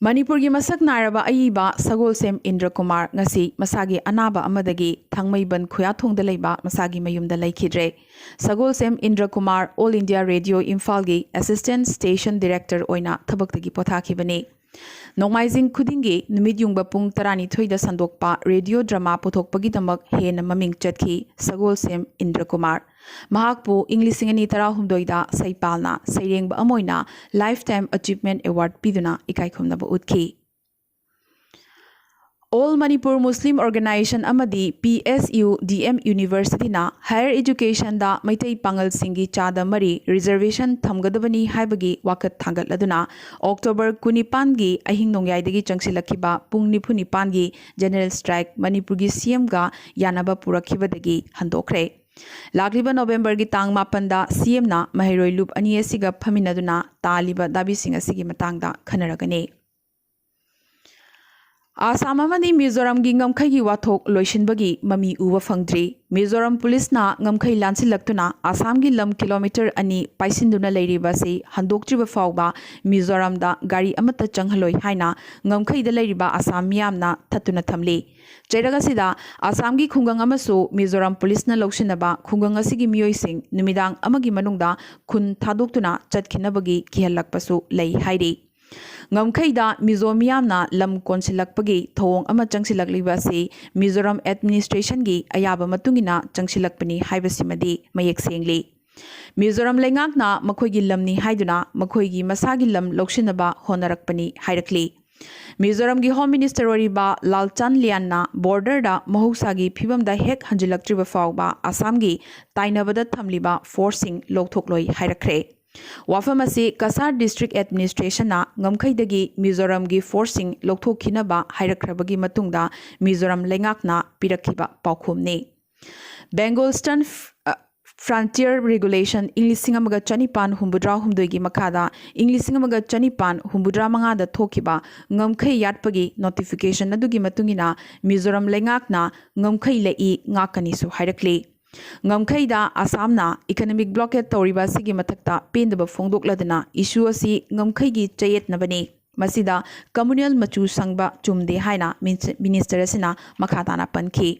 ꯃꯅꯤꯄꯨꯔꯒꯤ ꯃꯁꯛ ꯅꯥꯏꯔꯕ ꯑꯏꯕ ꯁꯒꯣꯜꯁꯦꯝ ꯏꯟꯗ꯭ꯔ ꯀꯨꯃꯥꯔ ꯉꯁꯤ ꯃꯁꯥꯒꯤ ꯑꯅꯥꯕ ꯑꯃꯗꯒꯤ ꯊꯥꯡꯃꯩꯕꯟ ꯈꯨꯌꯥꯊꯣꯡꯗ ꯂꯩꯕ ꯃꯁꯥꯒꯤ ꯃꯌꯨꯝꯗ ꯂꯩꯈꯤꯗ꯭ꯔꯦ꯫ ꯁꯒꯣꯜꯁꯦꯝ ꯏꯟꯗ꯭ꯔ ꯀꯨꯃꯥꯔ ꯑꯣꯜ ꯏꯟꯗꯤꯌꯥ ꯔꯦꯗꯤꯑꯣ ꯏꯝꯐꯥꯜꯒꯤ ꯑꯦꯁꯤꯁꯇꯦꯟꯠ ꯁ꯭ꯇꯦꯁꯟ ꯗꯤꯔꯦꯛꯇꯔ ꯑꯣꯏꯅ ꯊꯕꯛꯇꯒꯤ ꯄꯣꯊꯥꯈꯤꯕꯅꯤ꯫ ꯅꯣꯡꯃꯥꯏꯖꯤꯡ ꯈꯨꯗꯤꯡꯒꯤ ꯅꯨꯃꯤꯠ ꯌꯨꯡꯕ ꯄꯨꯡ ꯇꯔꯥꯅꯤꯊꯣꯏꯗ ꯁꯟꯗꯣꯛꯄ ꯔꯦꯗꯤꯑꯣ ꯗ꯭ꯔꯃꯥ ꯄꯨꯊꯣꯛꯄꯒꯤꯗꯃꯛ ꯍꯦꯟꯅ ꯃꯃꯤꯡ ꯆꯠꯈꯤ ꯁꯒꯣꯜꯁꯦꯝ ꯏꯟꯗ꯭ꯔ ꯀꯨꯃꯥꯔ꯫ ꯃꯍꯥꯛꯄꯨ ꯏꯪ ꯂꯤꯁꯤꯡ ꯑꯅꯤ ꯇꯔꯥꯍꯨꯝꯗꯣꯏꯗ ꯁꯩꯄꯥꯜꯅ ꯁꯩꯔꯦꯡꯕ ꯑꯃ ꯑꯣꯏꯅ ꯂꯥꯏꯐ ꯇꯥꯏꯝ ꯑꯆꯤꯚꯃꯦꯟꯠ ꯑꯦꯋꯥꯔꯗ ꯄꯤꯗꯨꯅ ꯏꯀꯥꯏꯈꯨꯝꯅꯕ ꯎꯠꯈꯤ꯫ ꯑꯣꯜ ꯃꯅꯤꯄꯨꯔ ꯃꯨꯁꯂꯤꯝ ꯑꯣꯔꯒꯅꯥꯏꯖꯦꯁꯟ ꯑꯃꯗꯤ P S U D M ꯌꯨꯅꯤꯚꯔꯁꯤꯇꯤꯅ ꯍꯥꯌꯔ ꯏꯖꯨꯀꯦꯁꯟꯗ ꯃꯩꯇꯩ ꯄꯥꯉꯜꯁꯤꯡꯒꯤ ꯆꯥꯗ ꯃꯔꯤ ꯔꯤꯖꯔꯕꯦꯁꯟ ꯊꯝꯒꯗꯕꯅꯤ ꯍꯥꯏꯕꯒꯤ ꯋꯥꯀꯠ ꯊꯥꯡꯒꯠꯂꯗꯨꯅ ꯑꯣꯛꯇꯣꯕꯔ ꯀꯨꯟꯅꯤꯄꯥꯟꯒꯤ ꯑꯍꯤꯡ ꯅꯣꯡꯌꯥꯏꯗꯒꯤ ꯆꯪꯁꯤꯜꯂꯛꯈꯤꯕ ꯄꯨꯡ ꯅꯤꯐꯨ ꯅꯤꯄꯥꯟꯒꯤ ꯖꯦꯅꯔꯦꯜ ꯁ꯭ꯇ꯭ꯔꯥꯏꯛ ꯃꯅꯤꯄꯨꯔꯒꯤ ꯁꯤ ꯑꯦꯝꯒ ꯌꯥꯅꯕ ꯄꯨꯔꯛꯈꯤꯕꯗꯒꯤ ꯍꯟꯗꯣꯛꯈ꯭ꯔꯦ꯫ ꯂꯥꯛꯂꯤꯕ ꯅꯣꯕꯦꯝꯕꯔꯒꯤ ꯇꯥꯡ ꯃꯥꯄꯟꯗ ꯁꯤ ꯑꯦꯝꯅ ꯃꯍꯩꯔꯣꯏ ꯂꯨꯞ ꯑꯅꯤ ꯑꯁꯤꯒ ꯐꯝꯃꯤꯟꯅꯗꯨꯅ ꯇꯥꯜꯂꯤꯕ ꯗꯥꯕꯤꯁꯤꯡ ꯑꯁꯤꯒꯤ ꯃꯇꯥꯡꯗ ꯈꯟꯅꯔꯒꯅꯤ꯫ ꯑꯥꯁꯥꯝ ꯑꯃꯗꯤ ꯃꯤꯖꯣꯔꯥꯝꯒꯤ ꯉꯝꯈꯩꯒꯤ ꯋꯥꯊꯣꯛ ꯂꯣꯏꯁꯤꯟꯕꯒꯤ ꯃꯃꯤ ꯎꯕ ꯐꯪꯗ꯭ꯔꯤ꯫ ꯃꯤꯖꯣꯔꯥꯝ ꯄꯨꯂꯤꯁꯅ ꯉꯝꯈꯩ ꯂꯥꯟꯁꯤꯜꯂꯛꯇꯨꯅ ꯑꯥꯁꯥꯝꯒꯤ ꯂꯝ ꯀꯤꯂꯣꯃꯤꯇꯔ ꯑꯅꯤ ꯄꯥꯏꯁꯤꯟꯗꯨꯅ ꯂꯩꯔꯤꯕ ꯑꯁꯤ ꯍꯟꯗꯣꯛꯇ꯭ꯔꯤꯕ ꯐꯥꯎꯕ ꯃꯤꯖꯣꯔꯥꯝꯗ ꯒꯥꯔꯤ ꯑꯃꯠꯇ ꯆꯪꯍꯜꯂꯣꯏ ꯍꯥꯏꯅ ꯉꯝꯈꯩꯗ ꯂꯩꯔꯤꯕ ꯑꯥꯁꯥꯝ ꯃꯤꯌꯥꯝꯅ ꯊꯠꯇꯨꯅ ꯊꯝꯂꯤ꯫ ꯆꯩꯔꯛ ꯑꯁꯤꯗ ꯑꯥꯁꯥꯝꯒꯤ ꯈꯨꯡꯒꯪ ꯑꯃꯁꯨ ꯃꯤꯖꯣꯔꯥꯝ ꯄꯨꯂꯤꯁꯅ ꯂꯧꯁꯤꯟꯅꯕ ꯈꯨꯡꯒꯪ ꯑꯁꯤꯒꯤ ꯃꯤꯑꯣꯏꯁꯤꯡ ꯅꯨꯃꯤꯗꯥꯡ ꯑꯃꯒꯤ ꯃꯅꯨꯡꯗ ꯈꯨꯟ ꯊꯥꯗꯣꯛꯇꯨꯅ ꯆꯠꯈꯤꯅꯕꯒꯤ ꯀꯤꯍꯜꯂꯛꯄꯁꯨ ꯂꯩ ꯍꯥꯏꯔꯤ꯫ ꯉꯝꯈꯩꯗ ꯃꯤꯖꯣ ꯃꯤꯌꯥꯝꯅ ꯂꯝ ꯀꯣꯟꯁꯤꯜꯂꯛꯄꯒꯤ ꯊꯧꯑꯣꯡ ꯑꯃ ꯆꯪꯁꯤꯜꯂꯛꯂꯤꯕ ꯑꯁꯤ ꯃꯤꯖꯣꯔꯥꯝ ꯑꯦꯗꯃꯤꯅꯤꯁꯇ꯭ꯔꯦꯁꯟꯒꯤ ꯑꯌꯥꯕ ꯃꯇꯨꯡ ꯏꯟꯅ ꯆꯪꯁꯤꯜꯂꯛꯄꯅꯤ ꯍꯥꯏꯕꯁꯤꯃꯗꯤ ꯃꯌꯦꯛ ꯁꯦꯡꯂꯤ꯫ ꯃꯤꯖꯣꯔꯥꯝ ꯂꯩꯉꯥꯛꯅ ꯃꯈꯣꯏꯒꯤ ꯂꯝꯅꯤ ꯍꯥꯏꯗꯨꯅ ꯃꯈꯣꯏꯒꯤ ꯃꯁꯥꯒꯤ ꯂꯝ ꯂꯧꯁꯤꯟꯅꯕ ꯍꯣꯠꯅꯔꯛꯄꯅꯤ ꯍꯥꯏꯔꯛꯂꯤ꯫ ꯃꯤꯖꯣꯔꯥꯝꯒꯤ ꯍꯣꯝ ꯃꯤꯅꯤꯁꯇꯔ ꯑꯣꯏꯔꯤꯕ ꯂꯥꯜꯆꯥꯟ ꯂꯤꯌꯥꯟꯅ ꯕꯣꯔꯗꯔꯗ ꯃꯍꯧꯁꯥꯒꯤ ꯐꯤꯕꯝꯗ ꯍꯦꯛ ꯍꯟꯖꯤꯜꯂꯛꯇ꯭ꯔꯤꯕ ꯐꯥꯎꯕ ꯑꯁꯥꯝꯒꯤ ꯇꯥꯏꯅꯕꯗ ꯊꯝꯂꯤꯕ ꯐꯣꯔꯁꯁꯤꯡ ꯂꯧꯊꯣꯛꯂꯣꯏ ꯍꯥꯏꯔꯛꯈ꯭ꯔꯦ꯫ ꯋꯥꯐꯝ ꯑꯁꯤ ꯀꯁꯥꯔ ꯗꯤꯁꯇ꯭ꯔꯤꯛ ꯑꯦꯗꯃꯤꯅꯤꯁꯇ꯭ꯔꯦꯁꯟꯅ ꯉꯝꯈꯩꯗꯒꯤ ꯃꯤꯖꯣꯔꯥꯝꯒꯤ ꯐꯣꯔꯁꯁꯤꯡ ꯂꯧꯊꯣꯛꯈꯤꯅꯕ ꯍꯥꯏꯔꯛꯈ꯭ꯔꯕꯒꯤ ꯃꯇꯨꯡꯗ ꯃꯤꯖꯣꯔꯥꯝ ꯂꯩꯉꯥꯛꯅ ꯄꯤꯔꯛꯈꯤꯕ ꯄꯥꯎꯈꯨꯝꯅꯤ꯫ ꯕꯦꯡꯒꯣꯜ ꯏꯁꯇꯔꯟ ꯐ-, ꯑ, ꯐ꯭ꯔꯟꯇꯤꯌꯔ ꯔꯤꯒꯨꯂꯦꯁꯟ ꯏꯪ ꯂꯤꯁꯤꯡ ꯑꯃꯒ ꯆꯅꯤꯄꯥꯟ ꯍꯨꯝꯐꯨꯇꯔꯥ ꯍꯨꯝꯗꯣꯏꯒꯤ ꯃꯈꯥꯗ ꯏꯪ ꯂꯤꯁꯤꯡ ꯑꯃꯒ ꯆꯅꯤꯄꯥꯟ ꯍꯨꯝꯐꯨꯇꯔꯥ ꯃꯉꯥꯗ ꯊꯣꯛꯈꯤꯕ ꯉꯝꯈꯩ ꯌꯥꯠꯄꯒꯤ ꯅꯣꯇꯤꯐꯤꯀꯦꯁꯟ ꯑꯗꯨꯒꯤ ꯃꯇꯨꯡ ꯏꯟꯅ ꯃꯤꯖꯣꯔꯥꯝ ꯂꯩꯉꯥꯛꯅ ꯉꯝꯈꯩ ꯂꯩꯏ ꯉꯥꯛꯀꯅꯤꯁꯨ ꯍꯥꯏꯔꯛꯂꯤ꯫ ꯉꯝꯈꯩꯗ ꯑꯁꯥꯝꯅ ꯏꯀꯅꯣꯃꯤꯛ ꯕ꯭ꯂꯣꯀꯦꯠ ꯇꯧꯔꯤꯕ ꯑꯁꯤꯒꯤ ꯃꯊꯛꯇ ꯄꯦꯟꯗꯕ ꯐꯣꯡꯗꯣꯛꯂꯗꯨꯅ ꯏꯁꯨ ꯑꯁꯤ ꯉꯝꯈꯩꯒꯤ ꯆꯌꯦꯠꯅꯕꯅꯤ, ꯃꯁꯤꯗ ꯀꯝꯃꯨꯅꯦꯜ ꯃꯆꯨ ꯁꯪꯕ ꯆꯨꯝꯗꯦ ꯍꯥꯏꯅ ꯃꯤꯟꯁ-, ꯃꯤꯅꯤꯁꯇꯔ ꯑꯁꯤꯅ ꯃꯈꯥ ꯇꯥꯅ ꯄꯟꯈꯤ꯫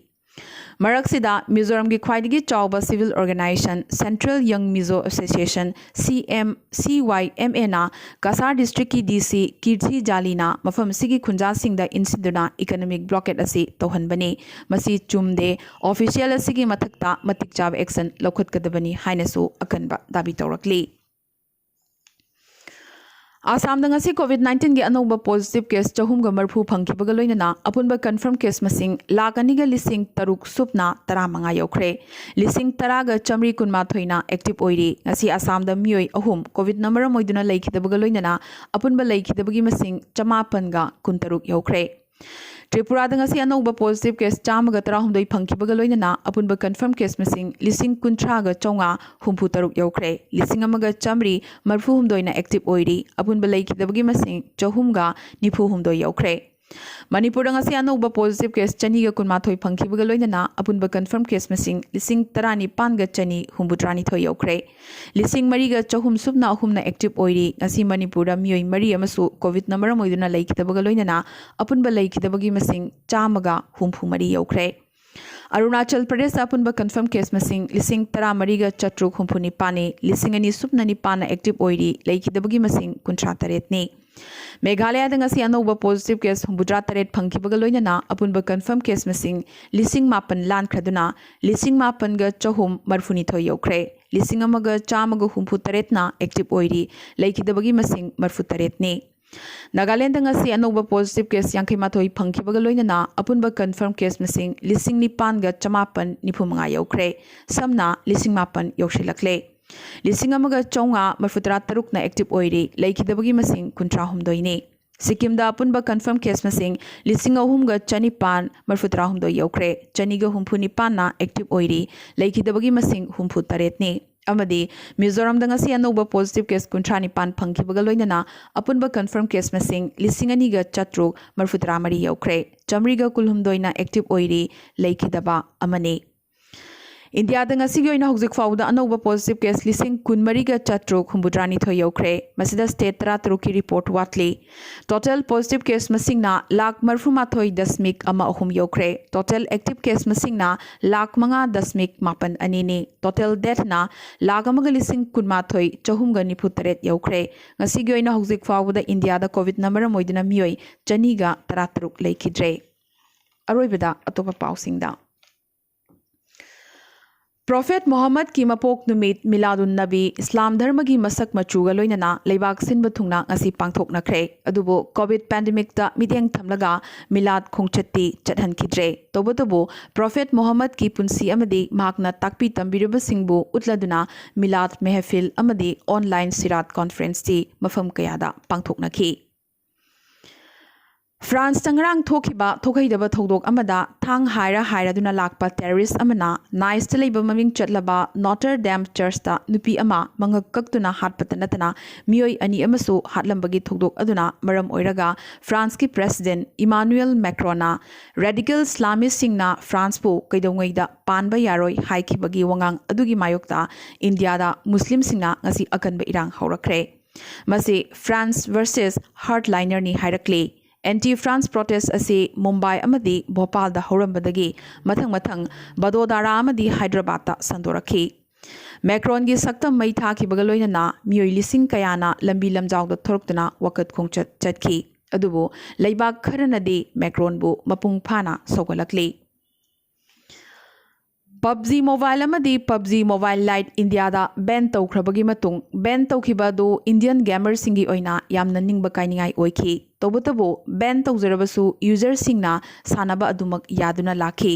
ꯃꯔꯛꯁꯤꯗ ꯃꯤꯖꯣꯔꯥꯝꯒꯤ ꯈ꯭ꯋꯥꯏꯗꯒꯤ ꯆꯥꯎꯕ ꯁꯤꯚꯤꯜ ꯑꯣꯔꯒꯅꯥꯏꯖꯦꯁꯟ ꯁꯦꯟꯇ꯭ꯔꯦꯜ ꯌꯪ Mizo association, C M C Y M ꯑꯦꯅ ꯀꯁꯥꯔ ꯗꯤꯁꯇ꯭ꯔꯤꯛꯀꯤ ꯗꯤ ꯁꯤ ꯀꯤꯔꯊꯤ ꯖꯥꯂꯤꯅ ꯃꯐꯝ ꯑꯁꯤꯒꯤ ꯈꯨꯟꯖꯥꯁꯤꯡꯗ ꯏꯟꯁꯤꯟꯗꯨꯅ ꯏꯀꯅꯣꯃꯤꯛ ꯕ꯭ꯂꯣꯀꯦꯠ ꯑꯁꯤ ꯇꯧꯍꯟꯕꯅꯤ, ꯃꯁꯤ ꯆꯨꯝꯗꯦ, ꯑꯣꯐꯤꯁꯤꯌꯦꯜ ꯑꯁꯤꯒꯤ ꯃꯊꯛꯇ ꯃꯇꯤꯛ ꯆꯥꯕ ꯑꯦꯛꯁꯟ ꯂꯧꯈꯠꯀꯗꯕꯅꯤ ꯍꯥꯏꯅꯁꯨ ꯑꯀꯟꯕ ꯗꯥꯕꯤ ꯇꯧꯔꯛꯂꯤ꯫ ꯑꯁꯥꯝꯗ ꯉꯁꯤ ꯀꯣꯚꯤꯗ ꯅꯥꯏꯟꯇꯤꯟꯒꯤ ꯑꯅꯧꯕ ꯄꯣꯖꯤꯇꯤꯚ ꯀꯦꯁ ꯆꯍꯨꯝꯒ ꯃꯔꯤꯐꯨ ꯐꯪꯈꯤꯕꯒ ꯂꯣꯏꯅꯅ ꯑꯄꯨꯟꯕ ꯀꯟꯐꯥꯔꯝ ꯀꯦꯁ ꯃꯁꯤꯡ ꯂꯥꯈ ꯑꯅꯤꯒ ꯂꯤꯁꯤꯡ ꯇꯔꯨꯛ ꯁꯨꯞꯅ ꯇꯔꯥꯃꯉꯥ ꯌꯧꯈ꯭ꯔꯦ꯫ ꯂꯤꯁꯤꯡ ꯇꯔꯥꯒ ꯆꯥꯃꯔꯤ ꯀꯨꯟꯃꯥꯊꯣꯏꯅ ꯑꯦꯛꯇꯤꯚ ꯑꯣꯏꯔꯤ꯫ ꯉꯁꯤ ꯑꯁꯥꯝꯗ ꯃꯤꯑꯣꯏ ꯑꯍꯨꯝ ꯀꯣꯚꯤꯗꯅ ꯃꯔꯝ ꯑꯣꯏꯗꯨꯅ ꯂꯩꯈꯤꯗꯕꯒ ꯂꯣꯏꯅꯅ ꯑꯄꯨꯟꯕ ꯂꯩꯈꯤꯗꯕꯒꯤ ꯃꯁꯤꯡ ꯆꯃꯥꯄꯟꯒ ꯀꯨꯟꯇꯔꯨꯛ ꯌꯧꯈ꯭ꯔꯦ꯫ ꯇ꯭ꯔꯤꯄꯨꯔꯥꯗ ꯉꯁꯤ ꯑꯅꯧꯕ ꯄꯣꯖꯤꯇꯤꯚ ꯀꯦꯁ ꯆꯥꯝꯃꯒ ꯇꯔꯥꯍꯨꯝꯗꯣꯏ ꯐꯪꯈꯤꯕꯒ ꯂꯣꯏꯅꯅ ꯑꯄꯨꯟꯕ ꯀꯟꯐꯥꯔꯝ ꯀꯦꯁ ꯃꯁꯤꯡ ꯂꯤꯁꯤꯡ ꯀꯨꯟꯊ꯭ꯔꯥꯒ ꯆꯥꯝꯃꯉꯥ ꯍꯨꯝꯐꯨ ꯇꯔꯨꯛ ꯌꯧꯈ꯭ꯔꯦ꯫ ꯂꯤꯁꯤꯡ ꯑꯃꯒ ꯆꯥꯃꯔꯤ ꯃꯔꯤꯐꯨ ꯍꯨꯝꯗꯣꯏꯅ ꯑꯦꯛꯇꯤꯚ ꯑꯣꯏꯔꯤ꯫ ꯑꯄꯨꯟꯕ ꯂꯩꯈꯤꯗꯕꯒꯤ ꯃꯁꯤꯡ ꯆꯍꯨꯝꯒ ꯅꯤꯐꯨ ꯍꯨꯝꯗꯣꯏ ꯌꯧꯈ꯭ꯔꯦ꯫ ꯃꯅꯤꯄꯨꯔꯗ ꯉꯁꯤ ꯑꯅꯧꯕ positive case ꯆꯅꯤꯒ ꯀꯨꯟꯃꯥꯊꯣꯏ ꯐꯪꯈꯤꯕꯒ ꯂꯣꯏꯅꯅ ꯑꯄꯨꯟꯕ confirm case ꯃꯁꯤꯡ ꯂꯤꯁꯤꯡ ꯇꯔꯥꯅꯤꯄꯥꯟꯒ ꯆꯅꯤ ꯍꯨꯝꯐꯨꯇꯔꯥꯅꯤꯊꯣꯏ ꯌꯧꯈ꯭ꯔꯦ꯫ ꯂꯤꯁꯤꯡ ꯃꯔꯤꯒ ꯆꯍꯨꯝ ꯁꯨꯞꯅ ꯑꯍꯨꯝꯅ active ꯑꯣꯏꯔꯤ꯫ ꯉꯁꯤ ꯃꯅꯤꯄꯨꯔꯗ ꯃꯤꯑꯣꯏ ꯃꯔꯤ ꯑꯃꯁꯨ COVIDꯅ ꯃꯔꯝ ꯑꯣꯏꯗꯨꯅ ꯂꯩꯈꯤꯗꯕꯒ ꯂꯣꯏꯅꯅ ꯑꯄꯨꯟꯕ ꯂꯩꯈꯤꯗꯕꯒꯤ ꯃꯁꯤꯡ ꯆꯥꯝꯃꯒ ꯍꯨꯝꯐꯨ ꯃꯔꯤ ꯌꯧꯈ꯭ꯔꯦ꯫ ꯑꯔꯨꯅꯥꯆꯜ ꯄ꯭ꯔꯗꯦꯁꯇ ꯑꯄꯨꯟꯕ confirm case ꯃꯁꯤꯡ ꯂꯤꯁꯤꯡ ꯇꯔꯥꯃꯔꯤꯒ ꯆꯥꯇ꯭ꯔꯨꯛ ꯍꯨꯝꯐꯨ ꯅꯤꯄꯥꯟꯅꯤ, ꯂꯤꯁꯤꯡ ꯑꯅꯤ ꯁꯨꯞꯅ ꯅꯤꯄꯥꯟꯅ active ꯑꯣꯏꯔꯤ, ꯂꯩꯈꯤꯗꯕꯒꯤ ꯃꯁꯤꯡ ꯀꯨꯟꯊ꯭ꯔꯥ ꯇꯔꯦꯠꯅꯤ꯫ ꯃꯦꯘꯥꯂꯌꯥꯗ ꯉꯁꯤ ꯑꯅꯧꯕ positive case ꯍꯨꯝꯐꯨꯇꯔꯥ ꯇꯔꯦꯠ ꯐꯪꯈꯤꯕꯒ ꯂꯣꯏꯅꯅ ꯑꯄꯨꯟꯕ confirm case ꯃꯁꯤꯡ ꯂꯤꯁꯤꯡ ꯃꯥꯄꯟ ꯂꯥꯟꯈ꯭ꯔꯗꯨꯅ ꯂꯤꯁꯤꯡ ꯃꯥꯄꯟꯒ ꯆꯍꯨꯝ ꯃꯔꯤꯐꯨꯅꯤꯊꯣꯏ ꯌꯧꯈ꯭ꯔꯦ꯫ ꯂꯤꯁꯤꯡ ꯑꯃꯒ ꯆꯥꯝꯃꯒ ꯍꯨꯝꯐꯨ ꯇꯔꯦꯠꯅ active ꯑꯣꯏꯔꯤ, ꯂꯩꯈꯤꯗꯕꯒꯤ ꯃꯁꯤꯡ ꯃꯔꯤꯐꯨ ꯇꯔꯦꯠꯅꯤ꯫ ꯅꯥꯒꯥꯂꯦꯟꯗ ꯉꯁꯤ ꯑꯅꯧꯕ positive case ꯌꯥꯡꯈꯩ ꯃꯥꯊꯣꯏ ꯐꯪꯈꯤꯕꯒ ꯂꯣꯏꯅꯅ ꯑꯄꯨꯟꯕ confirm case ꯃꯁꯤꯡ ꯂꯤꯁꯤꯡ ꯅꯤꯄꯥꯟꯒ ꯆꯃꯥꯄꯟ ꯅꯤꯐꯨ ꯃꯉꯥ ꯌꯧꯈ꯭ꯔꯦ꯫ ꯁꯝꯅ ꯂꯤꯁꯤꯡ ꯃꯥꯄꯟ ꯌꯧꯁꯤꯜꯂꯛꯂꯦ꯫ ꯂꯤꯁꯤꯡ ꯑꯃꯒ ꯆꯥꯝꯃꯉꯥ ꯃꯔꯤꯐꯨꯇꯔꯥ ꯇꯔꯨꯛꯅ active ꯑꯣꯏꯔꯤ, ꯂꯩꯈꯤꯗꯕꯒꯤ ꯃꯁꯤꯡ ꯀꯨꯟꯊ꯭ꯔꯥ ꯍꯨꯝꯗꯣꯏꯅꯤ꯫ ꯁꯤꯛꯀꯤꯝꯗ ꯑꯄꯨꯟꯕ confirm case ꯃꯁꯤꯡ ꯂꯤꯁꯤꯡ ꯑꯍꯨꯝꯒ ꯆꯅꯤꯄꯥꯟ ꯃꯔꯤꯐꯨꯇꯔꯥ ꯍꯨꯝꯗꯣꯏ ꯌꯧꯈ꯭ꯔꯦ, ꯆꯅꯤꯒ ꯍꯨꯝꯐꯨ ꯅꯤꯄꯥꯟꯅ active ꯑꯣꯏꯔꯤ, ꯂꯩꯈꯤꯗꯕꯒꯤ ꯃꯁꯤꯡ ꯍꯨꯝꯐꯨ ꯇꯔꯦꯠꯅꯤ꯫ ꯑꯃꯗꯤ ꯃꯤꯖꯣꯔꯥꯝꯗ ꯉꯁꯤ ꯑꯅꯧꯕ positive case ꯀꯨꯟꯊ꯭ꯔꯥ ꯅꯤꯄꯥꯟ ꯐꯪꯈꯤꯕꯒ ꯂꯣꯏꯅꯅ ꯑꯄꯨꯟꯕ confirm case ꯃꯁꯤꯡ ꯂꯤꯁꯤꯡ ꯑꯅꯤꯒ ꯆꯥꯇ꯭ꯔꯨꯛ ꯃꯔꯤꯐꯨꯇꯔꯥ ꯃꯔꯤ ꯌꯧꯈ꯭ꯔꯦ, ꯆꯥꯃꯔꯤꯒ ꯀꯨꯟꯍꯨꯝꯗꯣꯏꯅ active ꯑꯣꯏꯔꯤ, ꯂꯩꯈꯤꯗꯕ ꯑꯃꯅꯤ꯫ ꯏꯟꯗꯤꯌꯥꯗ ꯉꯁꯤꯒꯤ ꯑꯣꯏꯅ ꯍꯧꯖꯤꯛ ꯐꯥꯎꯕꯗ ꯑꯅꯧꯕ positive case ꯂꯤꯁꯤꯡ ꯀꯨꯟꯃꯔꯤꯒ ꯆꯥꯇ꯭ꯔꯨꯛ ꯍꯨꯝꯐꯨꯇꯔꯥꯅꯤꯊꯣꯏ ꯌꯧꯈ꯭ꯔꯦ꯫ ꯃꯁꯤꯗ state ꯇꯔꯥꯇꯔꯨꯛꯀꯤ report ꯋꯥꯠꯂꯤ꯫ Total positive case ꯃꯁꯤꯡꯅ ꯂꯥꯈ ꯃꯔꯤꯐꯨꯃꯥꯊꯣꯏ ꯗꯁꯃꯤꯛ ꯑꯃ ꯑꯍꯨꯝ ꯌꯧꯈ꯭ꯔꯦ꯫ Total active case ꯃꯁꯤꯡꯅ ꯂꯥꯈ ꯃꯉꯥ ꯗꯁꯃꯤꯛ ꯃꯥꯄꯟ ꯑꯅꯤꯅꯤ꯫ Total deathꯅ ꯂꯥꯈ ꯑꯃꯒ ꯂꯤꯁꯤꯡ ꯀꯨꯟꯃꯥꯊꯣꯏ ꯆꯍꯨꯝꯒ ꯅꯤꯐꯨ ꯇꯔꯦꯠ ꯌꯧꯈ꯭ꯔꯦ꯫ ꯉꯁꯤꯒꯤ ꯑꯣꯏꯅ ꯍꯧꯖꯤꯛ ꯐꯥꯎꯕꯗ ꯏꯟꯗꯤꯌꯥꯗ COVIDꯅ ꯃꯔꯝ ꯑꯣꯏꯗꯨꯅ ꯃꯤꯑꯣꯏ ꯆꯅꯤꯒ ꯇꯔꯥꯇꯔꯨꯛ ꯂꯩꯈꯤꯗ꯭ꯔꯦ꯫ ꯑꯔꯣꯏꯕꯗ ꯑꯇꯣꯞꯄ ꯄꯥꯎꯁꯤꯡꯗ꯫ Prophet ꯃꯣꯍꯝꯃꯗꯀꯤ ꯃꯄꯣꯛ ꯅꯨꯃꯤꯠ ꯃꯤꯂꯥꯗꯨꯟ ꯅꯕꯤ ꯏꯁꯂꯥꯝ ꯙꯔꯃꯒꯤ ꯃꯁꯛ ꯃꯆꯨꯒ ꯂꯣꯏꯅꯅ ꯂꯩꯕꯥꯛ ꯁꯤꯟꯕ ꯊꯨꯡꯅ ꯉꯁꯤ ꯄꯥꯡꯊꯣꯛꯅꯈ꯭ꯔꯦ꯫ ꯑꯗꯨꯕꯨ COVID pandemicꯇ ꯃꯤꯠꯌꯦꯡ ꯊꯝꯂꯒ ꯃꯤꯂꯥꯗ ꯈꯣꯡꯆꯠꯇꯤ ꯆꯠꯍꯟꯈꯤꯗ꯭ꯔꯦ꯫ ꯇꯧꯕꯇꯕꯨ Prophet ꯃꯣꯍꯝꯃꯗꯀꯤ ꯄꯨꯟꯁꯤ ꯑꯃꯗꯤ ꯃꯍꯥꯛꯅ ꯇꯥꯛꯄꯤ ꯇꯝꯕꯤꯔꯤꯕꯁꯤꯡꯕꯨ ꯎꯠꯂꯗꯨꯅ ꯃꯤꯂꯥꯗ ꯃꯦꯍꯐꯤꯜ ꯑꯃꯗꯤ online ꯁꯤꯔꯥꯠ conferenceꯇꯤ ꯃꯐꯝ ꯀꯌꯥꯗ ꯄꯥꯡꯊꯣꯛꯅꯈꯤ꯫ ꯐ꯭ꯔꯥꯟꯁꯇ ꯉꯔꯥꯡ ꯊꯣꯛꯈꯤꯕ ꯊꯣꯛꯍꯩꯗꯕ ꯊꯧꯗꯣꯛ ꯑꯃꯗ ꯊꯥꯡ ꯍꯥꯏꯔ ꯍꯥꯏꯔꯗꯨꯅ ꯂꯥꯛꯄ ꯇꯦꯔꯣꯔꯤꯁ ꯑꯃꯅ ꯅꯥꯏꯁꯇ ꯂꯩꯕ ꯃꯃꯤꯡ ꯆꯠꯂꯕ ꯅꯣꯇꯔ ꯗꯦꯝ ꯆꯔꯆꯇ ꯅꯨꯄꯤ ꯑꯃ ꯃꯉꯛ ꯀꯛꯇꯨꯅ ꯍꯥꯠꯄꯇ ꯅꯠꯇꯅ ꯃꯤꯑꯣꯏ ꯑꯅꯤ ꯑꯃꯁꯨ ꯍꯥꯠꯂꯝꯕꯒꯤ ꯊꯧꯗꯣꯛ ꯑꯗꯨꯅ ꯃꯔꯝ ꯑꯣꯏꯔꯒ ꯐ꯭ꯔꯥꯟꯁꯀꯤ ꯄ꯭ꯔꯦꯁꯤꯗꯦꯟ ꯏꯃꯥꯅꯨꯑꯦꯜ ꯃꯦꯀ꯭ꯔꯣꯟꯅ ꯔꯦꯗꯤꯀꯦꯜ ꯏꯁꯂꯥꯃꯤꯁꯁꯤꯡꯅ ꯐ꯭ꯔꯥꯟꯁꯄꯨ ꯀꯩꯗꯧꯉꯩꯗ ꯄꯥꯟꯕ ꯌꯥꯔꯣꯏ ꯍꯥꯏꯈꯤꯕꯒꯤ ꯋꯥꯉꯥꯡ ꯑꯗꯨꯒꯤ ꯃꯥꯌꯣꯛꯇ ꯏꯟꯗꯤꯌꯥꯗ ꯃꯨꯁꯂꯤꯝꯁꯤꯡꯅ ꯉꯁꯤ ꯑꯀꯟꯕ ꯏꯔꯥꯡ ꯍꯧꯔꯛꯈ꯭ꯔꯦ꯫ ꯃꯁꯤ ꯐ꯭ꯔꯥꯟꯁ ꯚꯔꯁꯦꯁ ꯍꯥꯔꯠꯂꯥꯏꯅꯔꯅꯤ ꯍꯥꯏꯔꯛꯂꯤ꯫ ꯑꯦꯟꯇꯤ ꯐ꯭ꯔꯥꯟꯁ ꯄ꯭ꯔꯣꯇꯦꯁ ꯑꯁꯤ ꯃꯨꯝꯕꯥꯏ ꯑꯃꯗꯤ ꯚꯣꯄꯥꯜꯗ ꯍꯧꯔꯝꯕꯗꯒꯤ ꯃꯊꯪ ꯃꯊꯪ ꯕꯗꯣꯗꯥꯔꯥ ꯑꯃꯗꯤ ꯍꯥꯏꯗ꯭ꯔꯕꯥꯗꯇ ꯁꯟꯗꯣꯔꯛꯈꯤ꯫ ꯃꯦꯀ꯭ꯔꯣꯟꯒꯤ ꯁꯛꯇꯝ ꯃꯩ ꯊꯥꯈꯤꯕꯒ ꯂꯣꯏꯅꯅ ꯃꯤꯑꯣꯏ ꯂꯤꯁꯤꯡ ꯀꯌꯥꯅ ꯂꯝꯕꯤ ꯂꯝꯖꯥꯎꯗ ꯊꯣꯔꯛꯇꯨꯅ ꯋꯥꯀꯠ ꯈꯣꯡꯆꯠ ꯆꯠꯈꯤ꯫ ꯑꯗꯨꯕꯨ ꯂꯩꯕꯥꯛ ꯈꯔꯅꯗꯤ ꯃꯦꯀ꯭ꯔꯣꯟꯕꯨ ꯃꯄꯨꯡ ꯐꯥꯅ ꯁꯧꯒꯠꯂꯛꯂꯤ꯫ ꯄꯕꯖꯤ ꯃꯣꯕꯥꯏꯜ ꯑꯃꯗꯤ ꯄꯕꯖꯤ ꯃꯣꯕꯥꯏꯜ ꯂꯥꯏꯠ ꯏꯟꯗꯤꯌꯥꯗ ꯕꯦꯟ ꯇꯧꯈ꯭ꯔꯕꯒꯤ ꯃꯇꯨꯡ, ꯕꯦꯟ ꯇꯧꯈꯤꯕ ꯑꯗꯨ ꯏꯟꯗꯤꯌꯟ ꯒꯦꯃꯔꯁꯤꯡꯒꯤ ꯑꯣꯏꯅ ꯌꯥꯝꯅ ꯅꯤꯡꯕ ꯀꯥꯏꯅꯤꯡꯉꯥꯏ ꯑꯣꯏꯈꯤ꯫ ꯇꯧꯕꯇꯕꯨ, ꯕꯦꯟ ꯇꯧꯖꯔꯕꯁꯨ ꯌꯨꯖꯔꯁꯤꯡꯅ ꯁꯥꯟꯅꯕ ꯑꯗꯨꯃꯛ ꯌꯥꯗꯨꯅ ꯂꯥꯛꯈꯤ꯫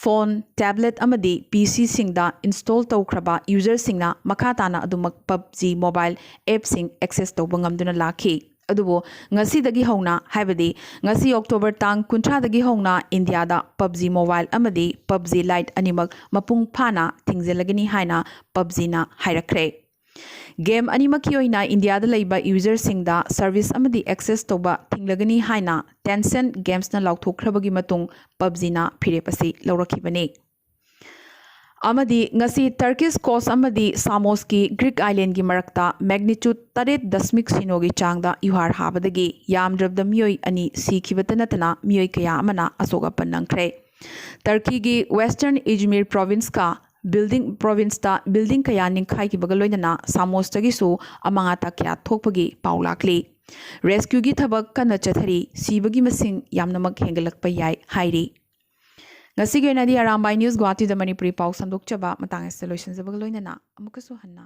ꯐꯣꯟ, ꯇꯦꯕ꯭ꯂꯦꯠ ꯑꯃꯗꯤ ꯄꯤ ꯁꯤꯁꯤꯡꯗ ꯏꯟꯁꯇꯣꯜ ꯇꯧꯈ꯭ꯔꯕ ꯌꯨꯖꯔꯁꯤꯡꯅ ꯃꯈꯥ ꯇꯥꯅ ꯑꯗꯨꯃꯛ ꯄꯕꯖꯤ ꯃꯣꯕꯥꯏꯜ ꯑꯦꯞꯁꯤꯡ ꯑꯦꯛꯁꯦꯁ ꯇꯧꯕ ꯉꯝꯗꯨꯅ ꯂꯥꯛꯈꯤ꯫ ꯑꯗꯨꯕꯨ ꯉꯁꯤꯗꯒꯤ ꯍꯧꯅ, ꯍꯥꯏꯕꯗꯤ ꯉꯁꯤ ꯑꯣꯛꯇꯣꯕꯔ ꯇꯥꯡ ꯀꯨꯟꯊ꯭ꯔꯥꯗꯒꯤ ꯍꯧꯅ ꯏꯟꯗꯤꯌꯥꯗ ꯄꯕꯖꯤ ꯃꯣꯕꯥꯏꯜ ꯑꯃꯗꯤ ꯄꯕꯖꯤ ꯂꯥꯏꯠ ꯑꯅꯤꯃꯛ ꯃꯄꯨꯡ ꯐꯥꯅ ꯊꯤꯡꯖꯤꯜꯂꯒꯅꯤ ꯍꯥꯏꯅ ꯄꯕꯖꯤꯅ ꯍꯥꯏꯔꯛꯈ꯭ꯔꯦ꯫ ꯒꯦꯝ ꯑꯅꯤꯃꯛꯀꯤ ꯑꯣꯏꯅ ꯏꯟꯗꯤꯌꯥꯗ ꯂꯩꯕ ꯌꯨꯖꯔꯁꯤꯡꯗ ꯁꯔꯚꯤꯁ ꯑꯃꯗꯤ ꯑꯦꯛꯁꯦꯁ ꯇꯧꯕ ꯊꯤꯡꯂꯒꯅꯤ ꯍꯥꯏꯅ ꯇꯦꯟꯁꯦꯟ ꯒꯦꯝꯁꯅ ꯂꯥꯎꯊꯣꯛꯈ꯭ꯔꯕꯒꯤ ꯃꯇꯨꯡ ꯄꯕꯖꯤꯅ ꯐꯤꯔꯦꯞ ꯑꯁꯤ ꯂꯧꯔꯛꯈꯤꯕꯅꯤ꯫ ꯑꯃꯗꯤ ꯉꯁꯤ ꯇꯔꯀꯤꯁ ꯀꯣꯁ ꯑꯃꯗꯤ ꯁꯥꯃꯣꯁꯀꯤ ꯒ꯭ꯔꯤꯛ ꯑꯥꯏꯂꯦꯟꯒꯤ ꯃꯔꯛꯇ ꯃꯦꯒꯅꯤꯆꯨꯠ ꯇꯔꯦꯠ ꯗꯁꯃꯤꯛ ꯁꯤꯅꯣꯒꯤ ꯆꯥꯡꯗ ꯌꯨꯍꯥꯔ ꯍꯥꯕꯗꯒꯤ ꯌꯥꯝꯗ꯭ꯔꯕꯗ ꯃꯤꯑꯣꯏ ꯑꯅꯤ ꯁꯤꯈꯤꯕꯇ ꯅꯠꯇꯅ ꯃꯤꯑꯣꯏ ꯀꯌꯥ ꯑꯃꯅ ꯑꯁꯣꯛ ꯑꯄꯟ ꯅꯪꯈ꯭ꯔꯦ꯫ ꯇꯔꯀꯤꯒꯤ ꯋꯦꯁꯇꯔꯟ ꯏꯖꯃꯤꯔ ꯄ꯭ꯔꯣꯚꯤꯟꯁꯀ ꯕꯤꯜꯗꯤꯡ, ꯄ꯭ꯔꯣꯚꯤꯟꯁꯇ ꯕꯤꯜꯗꯤꯡ ꯀꯌꯥ ꯅꯤꯡꯈꯥꯏꯈꯤꯕꯒ ꯂꯣꯏꯅꯅ ꯁꯥꯃꯣꯁꯇꯒꯤꯁꯨ ꯑꯃꯥꯡ ꯑꯇꯥ ꯀꯌꯥ ꯊꯣꯛꯄꯒꯤ ꯄꯥꯎ ꯂꯥꯛꯂꯤ꯫ ꯔꯦꯁꯀ꯭ꯌꯨꯒꯤ ꯊꯕꯛ ꯀꯟꯅ ꯆꯠꯊꯔꯤ꯫ ꯁꯤꯕꯒꯤ ꯃꯁꯤꯡ ꯌꯥꯝꯅꯃꯛ ꯍꯦꯟꯒꯠꯂꯛꯄ ꯌꯥꯏ ꯍꯥꯏꯔꯤ꯫ ꯉꯁꯤꯒꯤ ꯑꯣꯏꯅꯗꯤ ꯑꯔꯥꯝꯕꯥꯏ ꯅ꯭ꯌꯨꯁ ꯒꯨꯋꯥꯍꯥꯇꯤꯗ ꯃꯅꯤꯄꯨꯔꯤ ꯄꯥꯎ ꯁꯟꯗꯣꯛꯆꯕ ꯃꯇꯥꯡ ꯑꯁꯤꯗ ꯂꯣꯏꯁꯤꯟꯖꯕꯒ ꯂꯣꯏꯅꯅ ꯑꯃꯨꯛꯀꯁꯨ ꯍꯟꯅ